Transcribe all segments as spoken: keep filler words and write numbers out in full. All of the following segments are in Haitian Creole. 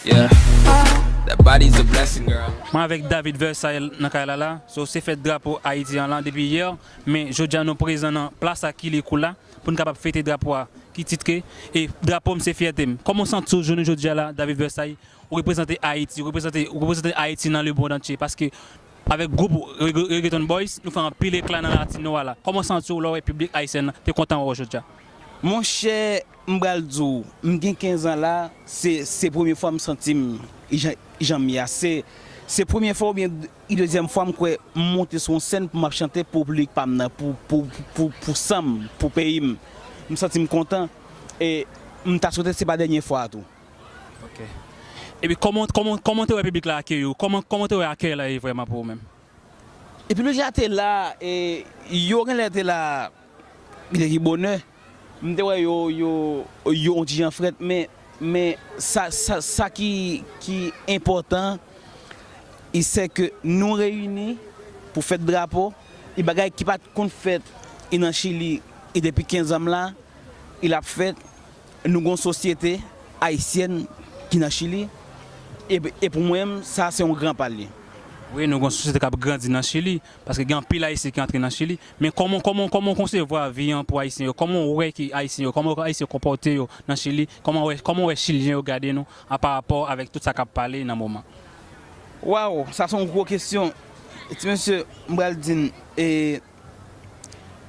Yeah. That body's a blessing, girl. Mwen avèk David Versailles nan kay la la. So, se fèt drapo Ayiti an lan depi yè, men jodi a nou prezan nan plas a Kilikou la pou n kapab fete drapo a ki titre e drapo m se fyète m. Kòman w santi w jounen jodi a la, David Versailles? Ou reprezante Ayiti, ou reprezante, ou reprezante Ayiti nan lemonn antye, paske avèk gwoup Regga-, Reggaeton Boys, nou fè anpil ekla nan Latino a la. Kòman w santi w lè w wè piblik ayisyen an te kontan wè w jodi a? Monchè, m pral di w, m gen kenz an la, se, se premye fwa m santi m jan, jan m ye a. Se, se premye fwa oubyen e dezyèm fwa m kwè m monte sou yon sèn pou m ap chante pou piblik pa m nan, pou, pou, pou, pou san m, pou peyi m. M santi m kontan e m ta swete se pa dènye fwa a tou. Ok. Epi kòman, kòman, kòman te wè piblik la akeyi w? Kòman, kòman te wè akèy la ye vrèman pou ou menm? Epi lè te la, e, yo genlè te la, li te ki bonè. M te wè yo, yo, yo yon ti jan frèt, men, men sa, sa, sa ki, ki enpòtan, i se ke nou reyini pou fèt drapo, i bagay ki pa t konn fèt, i nan Chili, i depi kenz an m la, i l ap fèt, nou gon sosyete ayisyèn ki nan Chili, e, e pou mwen, sa se yon gran pa li. Wi, nou gon sosyete k ap grandi nan Chili, paske gen anpil Ayisyen ki antre nan Chili. Men kòman, kòman, kòman w konsevwa vi an pou Ayisyen yo? Kòman w wè ki Ayisyen yo? Kòman Ayisyen yo konpòte yo nan Chili? Kòman w wè, kòman w wè Chilyen yo gade nou a pa rapò avèk tout sa k ap pale nan moman? Waw, sa se yon gwo kesyon. Ti mesye, m pral di n, e,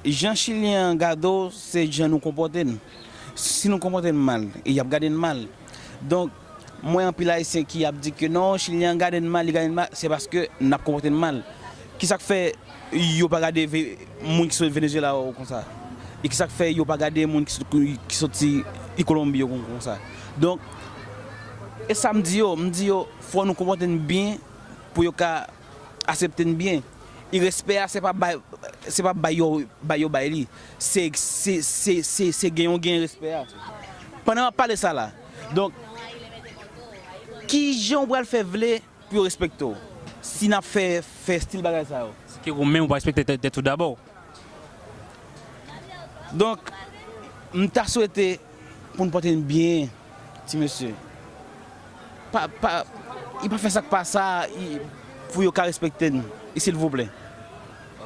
jan Chilyen an gade w, se jan nou konpòte n. Si nou konpòte n mal, e y ap gade n mal. Donk, m wè anpil Ayisyen ki ap di ke non, Chilyen an gade n mal, li gade n mal, se paske n ap konpòte n mal. Kisa k fè yo pa gade ve-, moun ki sot Venezuela yo konsa? E kisa k fè yo pa gade moun ki sot, ki soti Kolonbi yo kon-, konsa? Donk, e sa m di yo, m di yo, fò nou konpòte n byen pou yo ka aksepte n byen. E respè a, se pa bay, se pa bay yo, bay yo bay li. Se, se, se, se, se gen yon gen respè a. Pandan w ap pale sa la, donk, kijan w pral fè vle pou yo respekte w si n ap fè, fè estil bagay sa yo? Se ke ou menm ou pa respekte tèt, tèt ou dabò. Donk, m ta swete pou n pòte n byen, ti mesye. Pa, pa, i pa fè sa k pa sa, i, pou yo ka respekte n, silvouplè.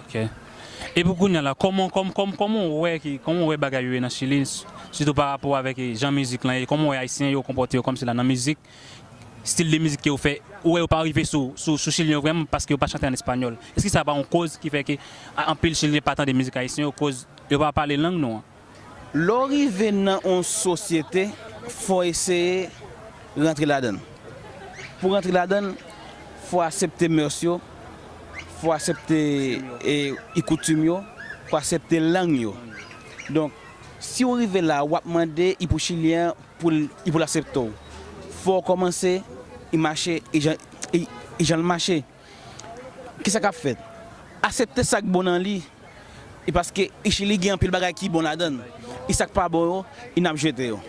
Ok. E pou kounye a la, kòman, kòm, kòm, kòman w wè ki, kòman w wè bagay yo ye nan Chili, s-, sitou pa rapò avèk, e, jan mizik lan ye, kòman w wè Ayisyen yo konpòte yo kòmsi la nan mizik, stil de mizik ke yo fè, ou wè yo pa rive sou, sou, sou Chilyen yo vrèman, paske yo pa chante an espanyòl. Èske sa pa yon koz ki fè ke a-, anpil Chilyen pa tande mizik ayisyen yo, koz yo pa pale lang nou an? Lè w rive nan yon sosyete, fò w eseye rantre ladan l. Pou w rantre ladan l, fò w aksepte mœurs yo, fò w aksepte, e, e koutim yo, fò w aksepte lang yo. Donk, si w rive la, w ap mande, e pou Chilyen an, pou l, pou l aksepte w. Fò w kòmanse, e mache, e jan, e, e jan l mache. Kisa k ap fèt? Aksepte sa k bon nan li. E paske Chili gen anpil bagay ki bon ladan l. E sa k pa bon yo, e n ap jete yo.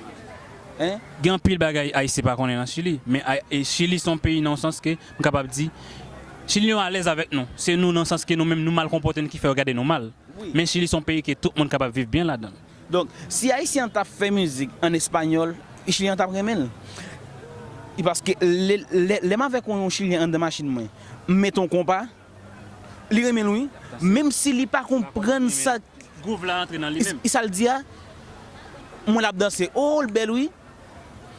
Hein? Gen anpil bagay Ayisyen pa konnen nan Chili. Men Ay-, e Chili se yon peyi nan yon sans ke m kapab di, Chilyen yo alèz avèk nou. Se nou nan sans ke nou menm nou mal konpòte n ki fè yo gade nou mal. Wi. Men Chili se yon peyi ke tout moun kapab viv byen ladan l. Donk, si Ayisyen an t ap fè mizik an espanyòl, Chilyen an t ap renmen l. E paske lè, lè, lè m avèk yon, yon Chilyen anndan machin mwen, m mete yon konpa, li renmen l wi. Menm si li pa konprann sa, groove la rantre nan li menm. E sa l di a, mwen l ap danse. Oh, l bèl wi.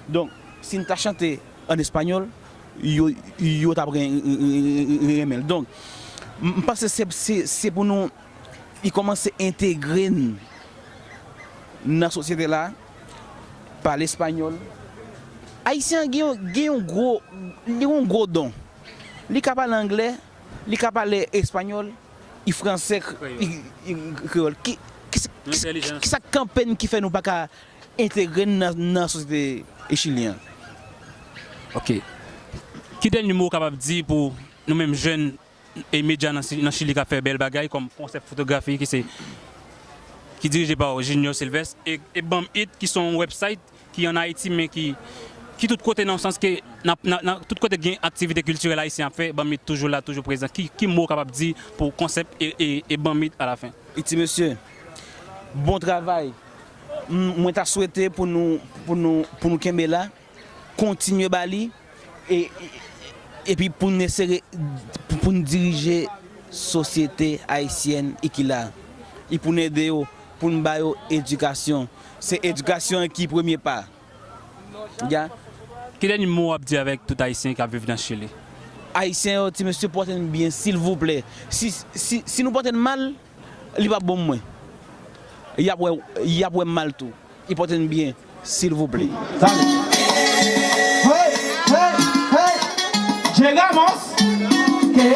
Donk, si n ta chante an espanyòl, yo, yo t ap ren-, renmen l. Donk, m, m panse se, se, se pou nou, li kòmanse entegre n nan sosyete la, pale espanyòl. Ayisyen an gen yon, gen yon gwo, li gen yon gwo don. Li ka pale anglè, li ka pale espanyòl, e fransè, e, e kreyòl. Ki, ki, ki, ki sa k kanpe n ki fè nou pa ka entegre n nan, nan sosyete chilyen an? Ok. Ki dènye mo w kapab di pou nou menm jèn e medya nan, nan Chili k ap fè bèl bagay kòm konsèp fotografi ki se, ki dirije pa Junior Sylvestre e, e Banm It ki se yon website ki ann Ayiti men ki, ki tout kote nan sans ke nan, nan, nan tout kote gen aktivite kiltirèl ayisyen ap fè, Banm It toujou la, toujou prezan. Ki, ki mo w kapab di pou konsèp e, e, e Banm It alafen? E ti mesye, bon travay. M, mwen ta swete pou nou, pou nou, pou nou kenbe la. kontinye ba li, e, e, epi pou n eseye, pou, pou n dirije sosyete ayisyèn i ki la. E pou n ede yo, pou n ba yo edikasyon. Se edikasyon an ki premye pa. Ya. Ki dènye mo w ap di avèk tout Ayisyen k ap viv nan Chili? Ayisyen yo, ti mesye, pote n byen, silvouplè. Si, si, si nou pote n mal, li p ap bon pou mwen. Y ap wè, y ap wè m mal tou. Li pote n byen, silvouplè. Dale. Hey, hey, hey. Llegamos. Que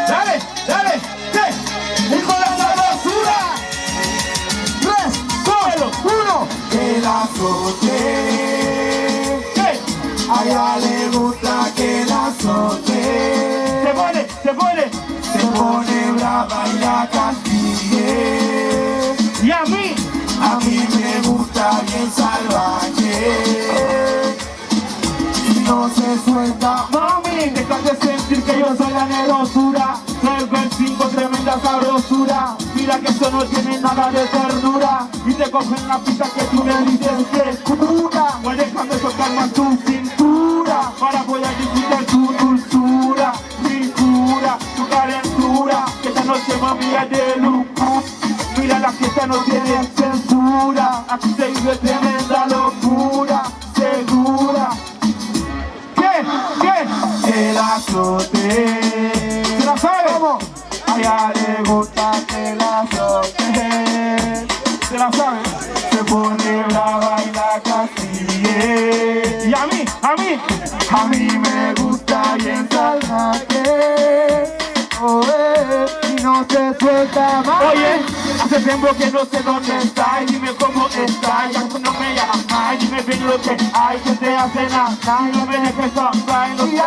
Dale, dale, que Nicolás Sabrosura. Tres, dos, uno. Que la azote. Que a ella le gusta que la azote. Se pone, se pone. Se pone brava y la castigue. Y a mí. A mí me gusta bien salvaje. Si no se suelta, mami, deja de sentir que yo soy la negosura. Soy el veinticinco, tremenda sabrosura. Mira que eso no tiene nada de ternura. Y te cogen la pista que tú me dices que puta. Pues déjame tocar más tu cintura para poder disfrutar tu dulzura. Figura, tu calentura, que esta noche, mami, es de locura. Mira, la fiesta no tiene censura. Aquí se vive tremenda locura, segura. ¿Qué? ¿Qué? El azote. ¿Se la sabe? ¿Cómo? A ella le gusta que la azote. ¿Se la sabe? Se pone brava y la castigue. Y a mí, a mí. A mí me gusta bien salvaje. Oh, eh, y no se suelta más. Oye, hace tiempo que no sé dónde está. Y dime cómo está. Ya tú no me llamas. Dime bien lo que hay, que te hace nada. Y no me dejes sola. Y no te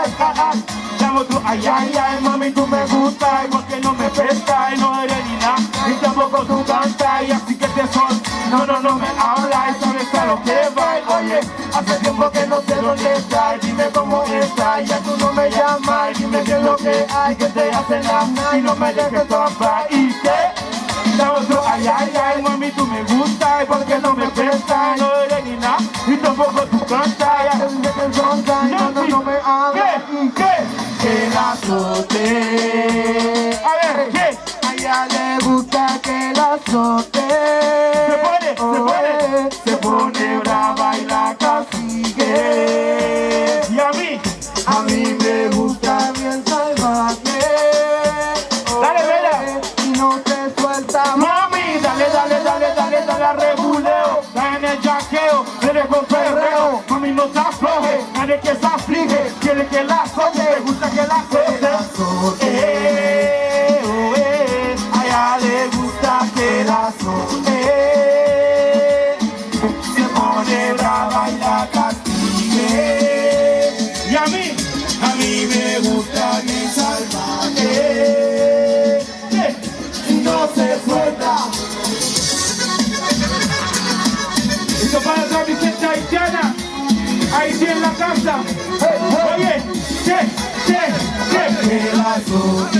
Llamo tú, ay, ay, ay, mami, tú me gustas, igual que no me pescas, y no eres ni nada, y tampoco tú cantas, y así que te son. No, no, no me hablas, y sabes a lo que va, oye, hace tiempo que no sé dónde estás, dime cómo estás, ya tú no me llamas, dime qué es lo que hay, que te hace nada, y no me dejes sola, y que Dame otro ay, ay, ay, mami, tú me gustas, porque no me pescas, no eres ni nada, y tampoco tú cantas, ya. No, no, no me hables, que, que la azote. A ver, ¿qué? A ella le gusta que la azote. Se pone, se pone. Se pone brava y la castigue. Y a mí. A mí me gusta bien salvaje. Dale, vela. Y no te suelta. Mami, dale, dale, dale, dale, dale a rebuleo. Dale en el jaqueo, dale con perreo. Mami, no te afloje, dale que se aflige. Quiere que la azote, le gusta que la azote. Que la azote. Eh, oh, eh. A ella le gusta que la azote. Se pone brava y la castigue. Y a mí, a mí me gusta bien salvaje. No se suelta. Esto para toda mi gente haitiana. Haití en la casa. Oye, che, che, che. Que la azote.